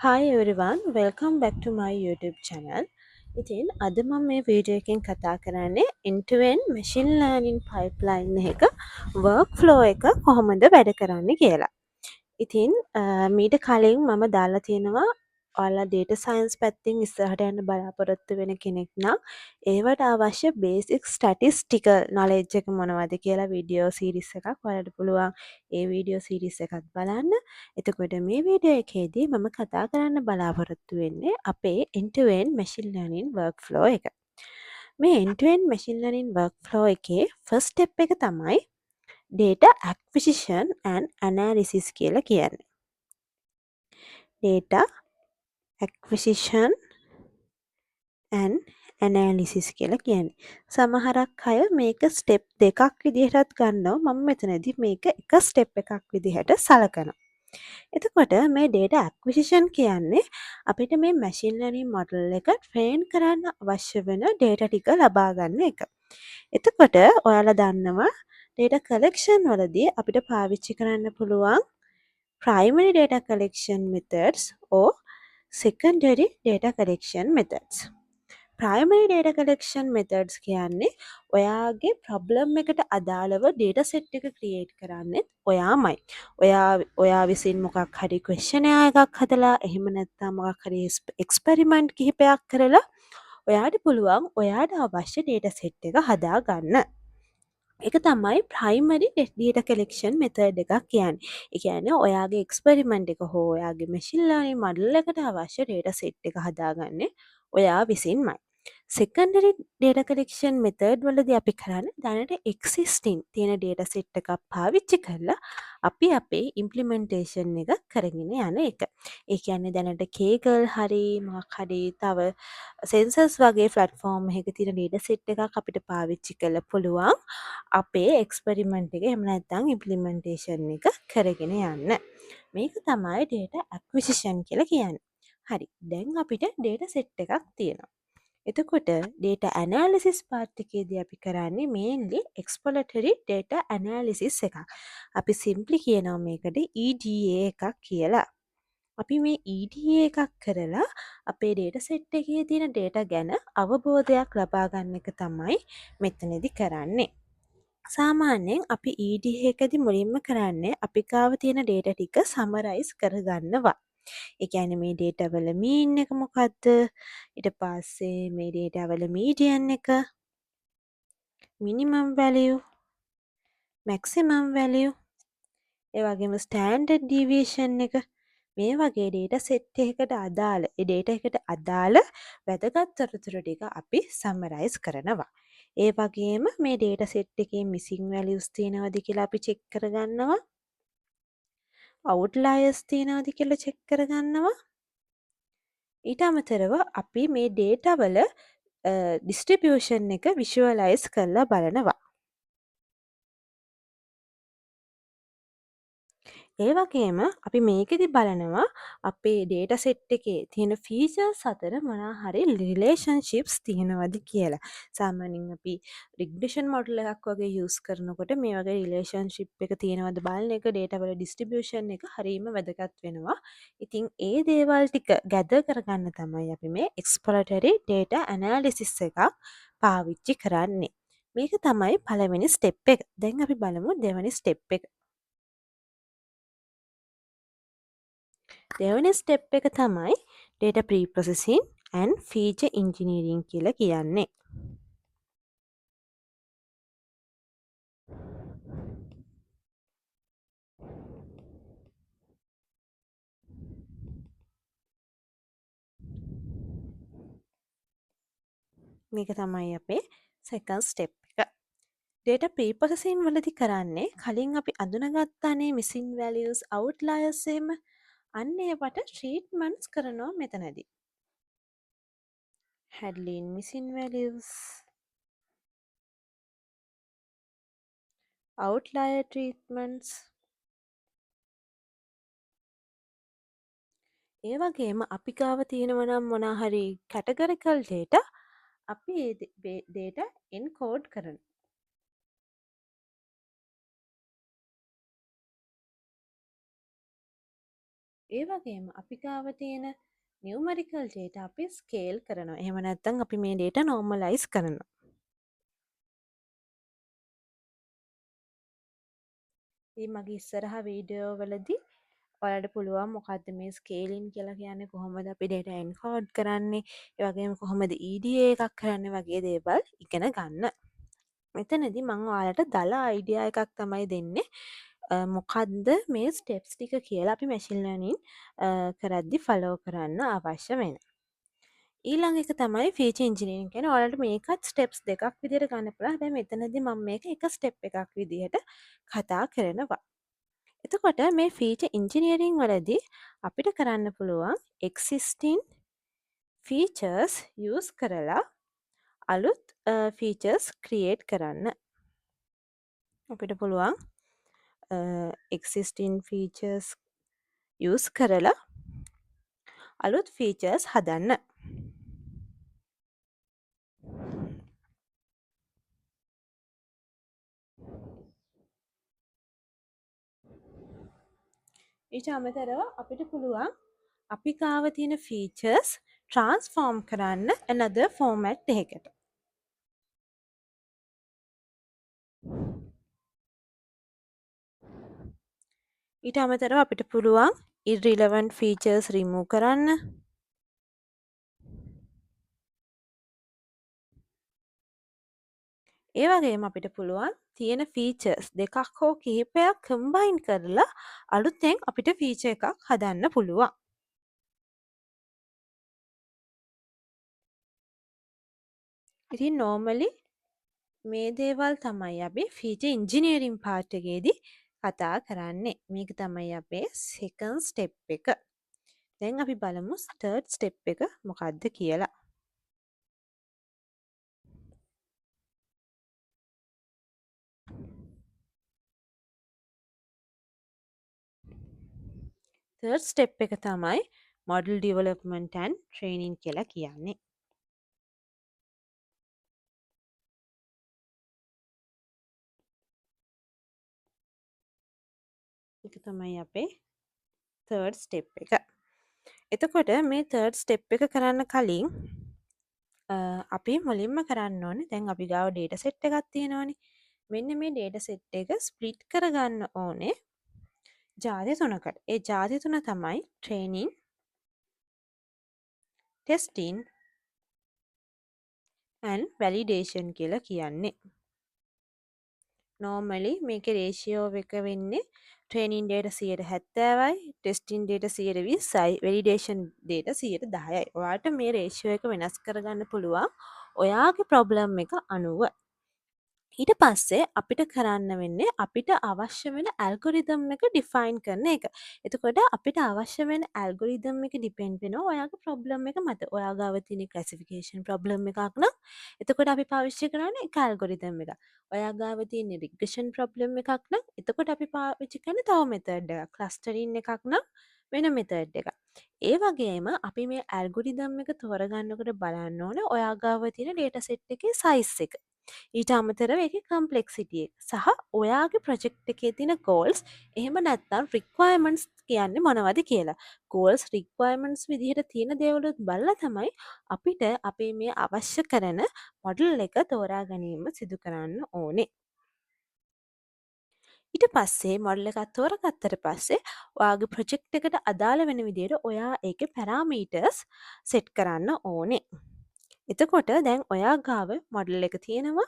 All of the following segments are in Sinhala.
Hi everyone, welcome back to my YouTube channel. ඉතින් අද මම මේ වීඩියෝ එකෙන් කතා කරන්නේ end to end machine learning pipeline එක workflow එක කොහොමද වැඩ කරන්නේ කියලා. ඉතින් මීට කලින් මම දාලා තියෙනවා ඔයාලා data science පැත්තෙන් ඉස්සරහට යන්න බලාපොරොත්තු වෙන කෙනෙක් නම් ඒවට අවශ්‍ය basic statistical knowledge එක මොනවද කියලා වීඩියෝ සීරීස් එකක් ඔයාලට පුළුවන් ඒ වීඩියෝ සීරීස් එකත් බලන්න. එතකොට මේ වීඩියෝ එකේදී මම කතා කරන්න බලාපොරොත්තු වෙන්නේ අපේ end to end machine learning workflow එක. මේ end to end machine learning workflow එකේ first step එක තමයි data acquisition and analysis කියලා කියන්නේ. Data acquisition and analysis කියලා කියන්නේ. සමහරක් අය මේක ස්ටෙප් දෙකක් විදිහටත් ගන්නවා. මම මෙතනදී මේක එක ස්ටෙප් එකක් විදිහට සලකනවා. එතකොට මේ data acquisition කියන්නේ අපිට මේ machine learning model එක train කරන්න අවශ්‍ය වෙන data ටික ලබා ගන්න එක. එතකොට ඔයාලා දන්නවා data collection වලදී අපිට පාවිච්චි කරන්න පුළුවන් primary data collection methods or secondary data collection methods. Primary data collection methods කියන්නේ ඔයාගේ problem එකට අදාළව data set එක create කරන්නෙත් ඔයාමයි. ඔයා විසින් මොකක් හරි questionnaire එකක් හදලා, එහෙම නැත්නම් මොකක් හරි experiment කිහිපයක් කරලා ඔයාට පුළුවන් ඔයාට අවශ්‍ය data set එක හදාගන්න. ඒක තමයි primary data collection method එකක් කියන්නේ. ඒ කියන්නේ ඔයාගේ එක්ස්පෙරිමන්ට් එක හෝ ඔයාගේ මැෂින් ලර්නින් මොඩල් එකට අවශ්‍ය ඩේටා සෙට් එක හදාගන්නේ ඔයා විසින්මයි. සෙකන්ඩරි ඩේටා කලෙක්ෂන් මෙතඩ් වලදී අපි කරන්නේ දැනට එක්සිස්ටිං තියෙන ඩේටා සෙට් එකක් පාවිච්චි කරලා අපි අපේ ඉම්ප්ලිමන්ටේෂන් එක කරගෙන යන එක. ඒ කියන්නේ දැනට Kaggle හරි මොකක් හරි තව සෙන්සර්ස් වගේ ප්ලැට්ෆෝම් එකක තියෙන ඩේටා සෙට් එකක් අපිට පාවිච්චි කරලා පුළුවන් අපේ එක්ස්පෙරිමන්ට් එක එහෙම නැත්නම් ඉම්ප්ලිමන්ටේෂන් එක කරගෙන යන්න. මේක තමයි ඩේටා ඇක්විසිෂන් කියලා කියන්නේ. හරි. දැන් අපිට ඩේටා සෙට් එකක් තියෙනවා. එතකොට ඩේටා ඇනාලිසිස් පාර්ට් එකේදී අපි කරන්නේ මේන්ලි එක්ස්ප්ලොරටරි ඩේටා ඇනාලිසිස් එකක්. අපි සිම්ප්ලි කියනවා මේකට EDA එකක් කියලා. අපි මේ EDA එකක් කරලා අපේ ඩේටා සෙට් එකේ තියෙන ඩේටා ගැන අවබෝධයක් ලබා ගන්න එක තමයි මෙතනදි කරන්නේ. සාමාන්‍යයෙන් අපි EDA එකදී මුලින්ම කරන්නේ අපි ගාව තියෙන ඩේටා ටික සමරයිස් කරගන්නවා. ඒ කියන්නේ මේ ඩේටා වල මීන් එක මොකද්ද? ඊට පස්සේ මේ ඩේටා වල මීඩියන් එක, මිනිමම් වැලියු, මැක්සිමම් වැලියු, ඒ වගේම ස්ටෑන්ඩඩ් ඩීවියේෂන් එක, මේ වගේ ඩේටා සෙට් එකකට අදාළ ඒ ඩේටා එකට අදාළ වැදගත් තොරතුරු ටික අපි සමරයිස් කරනවා. ඒ වගේම මේ ඩේටා සෙට් එකේ මිසිං වැලියුස් තියෙනවද කියලා අපි චෙක් කරගන්නවා. අවුට්ලයර්ස් තියෙනවද කියලා චෙක් කරගන්නවා. ඊට අමතරව අපි මේ ඩේටා වල ඩිස්ට්‍රිබියුෂන් එක විෂුවලයිස් කරලා බලනවා. ඒ වගේම අපි මේකෙදි බලනවා අපේ ඩේටා සෙට් එකේ තියෙන ෆීචර්ස් අතර මොනවා හරි රිලේෂන්ෂිප්ස් තියෙනවද කියලා. සාමාන්‍යයෙන් අපි රිග්‍රෙෂන් මොඩල් එකක් වගේ යූස් කරනකොට මේ වගේ රිලේෂන්ෂිප් එක තියෙනවද බලන එක ඩේටා වල ඩිස්ට්‍රිබියුෂන් එක හරීම වැදගත් වෙනවා. ඉතින් ඒ දේවල් ටික ගැදර් කරගන්න තමයි අපි මේ එක්ස්ප්ලොරටරි ඩේටා ඇනාලිසිස් එකක් පාවිච්චි කරන්නේ. මේක තමයි පළවෙනි ස්ටෙප් එක. දැන් අපි බලමු දෙවෙනි ස්ටෙප් එක. දෙවෙනි ස්ටෙප් එක තමයි data pre-processing and feature engineering කියලා කියන්නේ. මේක තමයි අපේ සෙකන්ඩ් ස්ටෙප් එක. Data pre-processing වලදී කරන්නේ කලින් අපි අඳුනගත්තානේ missing values, outliers එහෙම. අන්න ඒවට ට්‍රීට්මන්ට්ස් කරනවා මෙතනදී. Handling missing values, outlier treatments. ඒ වගේම අපි ගාව තියෙනවා නම් මොනා හරි categorical data අපි ඒ data encode කරනවා. ඒ වගේම අපි ගාව තියෙන නියුමරිකල් ඩේටා අපි ස්කේල් කරනවා. එහෙම නැත්නම් අපි මේ ඩේටා නෝමලයිස් කරනවා. ඉතින් මගේ ඉස්සරහා වීඩියෝ වලදී ඔයාලට පුළුවන් මොකද්ද මේ ස්කේලින් කියලා කියන්නේ, කොහොමද අපි ඩේටා එන්කෝඩ් කරන්නේ, ඒ වගේම කොහොමද EDA එකක් කරන්නේ වගේ දේවල් ඉගෙන ගන්න. මෙතනදී මං ඔයාලට දළ අයිඩියා එකක් තමයි දෙන්නේ. මොකද්ද මේ ස්ටෙප්ස් ටික කියලා අපි මැෂින් ලර්නින් කරද්දි ෆලෝ කරන්න අවශ්‍ය වෙන. ඊළඟ එක තමයි ෆීචර් ඉන්ජිනියරින් කියන්නේ. ඔයාලට මේකත් ස්ටෙප්ස් දෙකක් විදිහට ගන්න පුළුවන්. හැබැයි මෙතනදී මම මේක එක ස්ටෙප් එකක් විදිහට කතා කරනවා. එතකොට මේ ෆීචර් ඉන්ජිනියරින් වලදී අපිට කරන්න පුළුවන් එක්සිස්ටිං ෆීචර්ස් යූස් කරලා අලුත් ෆීචර්ස් ක්‍රියේට් කරන්න. අපිට පුළුවන් එක්සිස්ටිං ෆීචර්ස් යූස් කරලා අලුත් ෆීචර්ස් හදන්න. ඊට අමතරව අපිට පුළුවන් අපි ගාව තියෙන ෆීචර්ස් ට්‍රාන්ස්ෆෝම් කරන්න another format එකකට. ඊට අමතරව අපිට පුළුවන් irrelevant features remove කරන්න. ඒ වගේම අපිට පුළුවන් තියෙන ෆීචර්ස් දෙකක් හෝ කිහිපයක් කම්බයින් කරලා අලුතෙන් අපිට ෆීචර් එකක් හදන්න පුළුවන්. ඉතින් normally මේ දේවල් තමයි අපි ෆීචර් ඉන්ජිනියරින් පාර්ට් එකේදී කතා කරන්නේ. මේක තමයි අපේ සෙකන්ඩ් ස්ටෙප් එක. දැන් අපි බලමු තර්ඩ් ස්ටෙප් එක මොකද්ද කියලා. තර්ඩ් ස්ටෙප් එක තමයි මොඩල් ඩෙවලොප්මන්ට් ඇන්ඩ් ට්‍රේනින් කියලා කියන්නේ. ඒක තමයි අපේ තර්ඩ් ස්ටෙප් එක. එතකොට මේ තර්ඩ් ස්ටෙප් එක කරන්න කලින් අපි මුලින්ම කරන්න ඕනේ දැන් අපි ගාව ඩේටා සෙට් එකක් තියෙනවනේ. මෙන්න මේ ඩේටා සෙට් එක ස්ප්ලිට් කරගන්න ඕනේ ජාති තුනකට. ඒ ජාති තුන තමයි ට්‍රේනින්, ටෙස්ටිං ඇන්ඩ් වැලිඩේෂන් කියලා කියන්නේ. නෝමලි මේකේ රේෂියෝ එක වෙන්නේ ට්‍රේනින් ඩේටා 70%යි, ටෙස්ටිං ඩේටා 20%යි, වැලිඩේෂන් ඩේටා 10%යි. ඔයාට මේ රේෂියෝ එක වෙනස් කරගන්න පුළුවන් ඔයාගේ ප්‍රොබ්ලම් එක අනුව. ඊට පස්සේ අපිට කරන්න වෙන්නේ අපිට අවශ්‍ය වෙන ඇල්ගොරිතම් එක ඩිෆයින් කරන එක. එතකොට අපිට අවශ්‍ය වෙන ඇල්ගොරිතම් එක ඩිපෙන්ඩ් වෙනවා ඔයාගේ ප්‍රොබ්ලම් එක මත. ඔයා ගාව තියෙන ක්ලාසිෆිකේෂන් ප්‍රොබ්ලම් එකක් නම් එතකොට අපි පාවිච්චි කරන්නේ එක ඇල්ගොරිතම් එකක්. ඔයා ගාව තියෙන රිග්‍රෙෂන් ප්‍රොබ්ලම් එකක් නම් එතකොට අපි පාවිච්චි කරන්නේ තව මෙතඩ් එකක්. ක්ලස්ටරින් එකක් නම් වෙන මෙතඩ් එකක්. ඒ වගේම අපි මේ ඇල්ගොරිතම් එක තෝරගන්නකොට බලන්න ඕනේ ඔයා ගාව තියෙන ඩේටා සෙට් එකේ සයිස් එක. ඊට අමතරව ඒකේ කම්ප්ලෙක්සිටි එක සහ ඔයාගේ ප්‍රොජෙක්ට් එකේ තියෙන ගෝල්ස් එහෙම නැත්නම් රික්වයර්මන්ට්ස් කියන්නේ මොනවද කියලා. ගෝල්ස් රික්වයර්මන්ට්ස් විදිහට තියෙන දේවලුත් බලලා තමයි අපිට අපේ මේ අවශ්‍ය කරන මොඩල් එක තෝරා ගැනීම සිදු කරන්න ඕනේ. ඊට පස්සේ මොඩල් එකක් තෝරගත්තට පස්සේ ඔයාගේ ප්‍රොජෙක්ට් එකට අදාළ වෙන විදිහට ඔයා ඒකේ පැරාමීටර්ස් සෙට් කරන්න ඕනේ. එතකොට දැන් ඔයා ගාව මොඩල් එක තියෙනවා,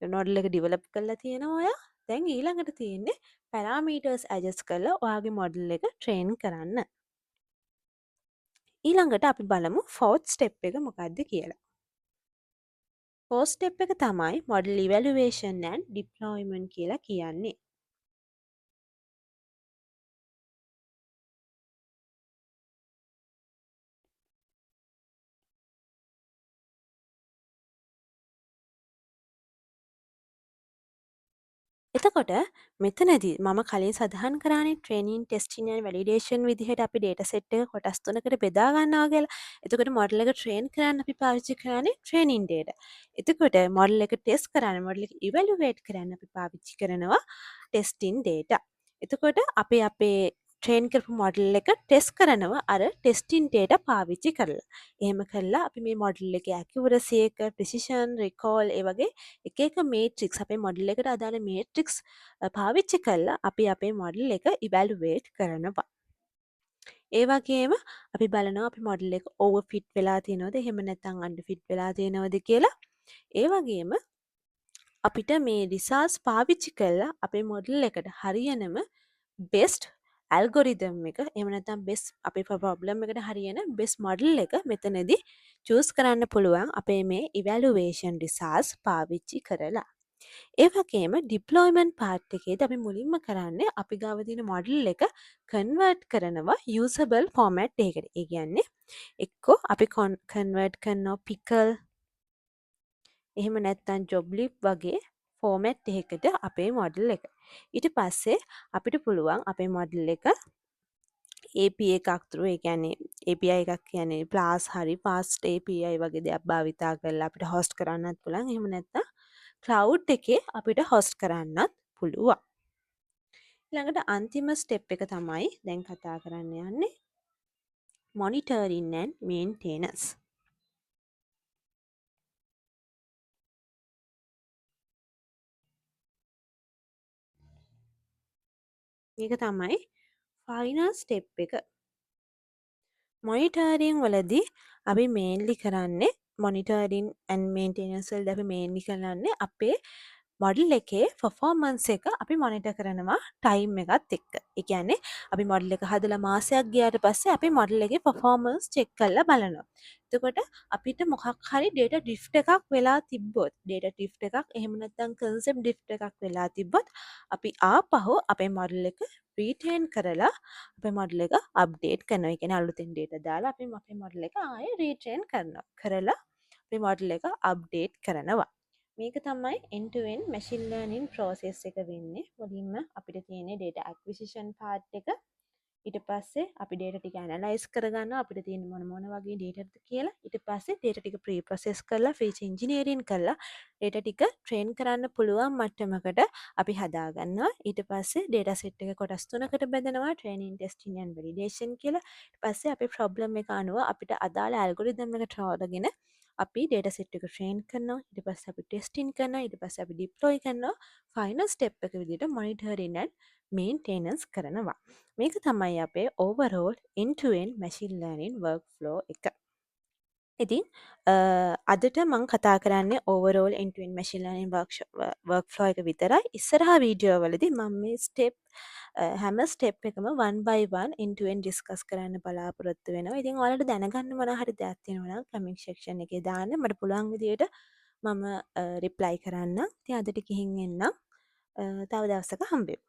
මොඩල් එක ඩිවලොප් කරලා තියෙනවා ඔයා. දැන් ඊළඟට තියෙන්නේ පැරාමීටර්ස් ඇඩ්ජස්ට් කරලා ඔයාගේ මොඩල් එක ට්‍රේන් කරන්න. ඊළඟට අපි බලමු ෆෝර්ත් ස්ටෙප් එක මොකද්ද කියලා. ෆෝර්ත් ස්ටෙප් එක තමයි මොඩල් ඉවැලුවේෂන් ඇන්ඩ් ඩිප්ලොයිමන්ට් කියලා කියන්නේ. එතකොට මෙතනදී මම කලින් සඳහන් කරානේ ට්‍රේනින්, ටෙස්ටිං ඇන්ඩ් වැලිඩේෂන් විදිහට අපි ඩේටා සෙට් එක කොටස් තුනකට බෙදා ගන්නවා කියලා. එතකොට මොඩල් එක ට්‍රේන් කරන්න අපි පාවිච්චි කරන්නේ ට්‍රේනින් ඩේටා. එතකොට මොඩල් එක ටෙස්ට් කරන්න, මොඩල් එක ඉවැලුවේට් කරන්න අපි පාවිච්චි කරනවා ටෙස්ටිං ඩේටා. එතකොට අපි අපේ ට්‍රේන් කරපු මොඩල් එක ටෙස්ට් කරනවා අර ටෙස්ටිං ඩේටා පාවිච්චි කරලා. එහෙම කරලා අපි මේ මොඩල් එකේ ඇකියුරසි එක, ප්‍රිසිෂන්, රිකෝල් ඒ වගේ එක එක මේට්‍රික්ස් අපේ මොඩල් එකට අදාළ මේට්‍රික්ස් පාවිච්චි කරලා අපි අපේ මොඩල් එක ඉවැලුවේට් කරනවා. ඒ වගේම අපි බලනවා අපි මොඩල් එක ඕවර් ෆිට් වෙලා තියෙනවද එහෙම නැත්නම් අන්ඩර් ෆිට් වෙලා තියෙනවද කියලා. ඒ වගේම අපිට මේ රිසල්ට්ස් පාවිච්චි කරලා අපේ මොඩල් එකට හරියනම බෙස්ට් ඇල්ගොරිතම් එක එහෙම නැත්නම් බෙස්ට් අපේ ප්‍රොබ්ලම් එකට හරියන බෙස්ට් මොඩල් එක මෙතනදී චූස් කරන්න පුළුවන් අපේ මේ ඉවැලුවේෂන් රිසල්ට්ස් පාවිච්චි කරලා. ඒ වගේම ඩිප්ලොයිමන්ට් පාර්ට් එකේදී අපි මුලින්ම කරන්නේ අපි ගාව තියෙන මොඩල් එක කන්වර්ට් කරනවා යූසබල් ෆෝමැට් එකකට. ඒ කියන්නේ එක්කෝ අපි කන්වර්ට් කරනවා පිකල් එහෙම නැත්නම් ජොබ්ලිබ් වගේ ෆෝමැට් එකකට අපේ මොඩල් එක. ඊට පස්සේ අපිට පුළුවන් අපේ මොඩල් එක API එකක් through, ඒ කියන්නේ API එකක් කියන්නේ Flask හරි Fast API වගේ දෙයක් භාවිතා කරලා අපිට හොස්ට් කරන්නත් පුළුවන්. එහෙම නැත්නම් ක්ලවුඩ් එකේ අපිට හොස්ට් කරන්නත් පුළුවන්. ඊළඟට අන්තිම ස්ටෙප් එක තමයි දැන් කතා කරන්න යන්නේ මොනිටරින් ඇන්ඩ් මේන්ටෙනන්ස්. මේක තමයි ෆයිනල් ස්ටෙප් එක. මොනිටරින් වලදී අපි මේන්ලි කරන්නේ මොනිටරින් ඇන්ඩ් මේන්ටෙනන්ස් වලදී අපි මේන්ලි කරන්නේ අපේ මොඩල් එකේ පර්ෆෝමන්ස් එක අපි මොනිටර් කරනවා ටයිම් එකත් එක්ක. ඒ කියන්නේ අපි මොඩල් එක හදලා මාසයක් ගියාට පස්සේ අපි මොඩල් එකේ පර්ෆෝමන්ස් චෙක් කරලා බලනවා. එතකොට අපිට මොකක් හරි ඩේටා ඩ්‍රිෆ්ට් එකක් වෙලා තිබ්බොත්, ඩේටා ඩ්‍රිෆ්ට් එකක් එහෙම නැත්නම් කන්සෙප්ට් ඩ්‍රිෆ්ට් එකක් වෙලා තිබ්බොත් අපි ආපහු අපේ මොඩල් එක රීට්‍රේන් කරලා අපේ මොඩල් එක අප්ඩේට් කරනවා. ඒ කියන්නේ අලුතෙන් ඩේටා දාලා අපි අපේ මොඩල් එක ආයෙ රීට්‍රේන් කරනවා. කරලා අපේ මොඩල් එක අප්ඩේට් කරනවා. මේක තමයි end to end machine learning process එක වෙන්නේ. මුලින්ම අපිට තියෙන data acquisition part එක. ඊට පස්සේ අපි data ටික ඇනලයිස් කරගන්නවා අපිට තියෙන මොන මොන වගේ data ද කියලා. ඊට පස්සේ data ටික ප්‍රී ප්‍රොසෙස් කරලා ෆීචර් ඉන්ජිනියරින් කරලා data ටික ට්‍රේන් කරන්න පුළුවන් මට්ටමකට අපි හදාගන්නවා. ඊට පස්සේ data set එක කොටස් තුනකට බෙදනවා ට්‍රේනින්, ටෙස්ටිං ඇන්ඩ් වැලිඩේෂන් කියලා. ඊට පස්සේ අපේ ප්‍රොබ්ලම් එක අනුව අපිට අදාළ ඇල්ගොරිතම් එක තෝරගෙන අපි ඩේටා සෙට් එක ට්‍රේන් කරනවා. ඊට පස්සේ අපි ටෙස්ටිං කරනවා. ඊට පස්සේ අපි ඩිප්ලොයි කරනවා. ෆයිනල් ස්ටෙප් එක විදිහට මොනිටරින් ඇන්ඩ් මේන්ටෙනන්ස් කරනවා. මේක තමයි අපේ overall end to end machine learning workflow එක. ඉතින් අදට මං කතා කරන්නේ overall end to end machine learning workflow එක විතරයි. ඉස්සරහා වීඩියෝ වලදී මම මේ ස්ටෙප් හැම ස්ටෙප් එකම one by one end to end discuss කරන්න බලාපොරොත්තු වෙනවා. ඉතින් ඔයාලට දැනගන්න මොන හරි දෙයක් තියෙනවා නම් කමෙන්ට් සෙක්ෂන් එකේ දාන්න. මට පුළුවන් විදියට මම රිප්ලයි කරන්නම්. ඉතින් අදට ගිහින් එන්නම්. තව දවසක හම්බෙමු.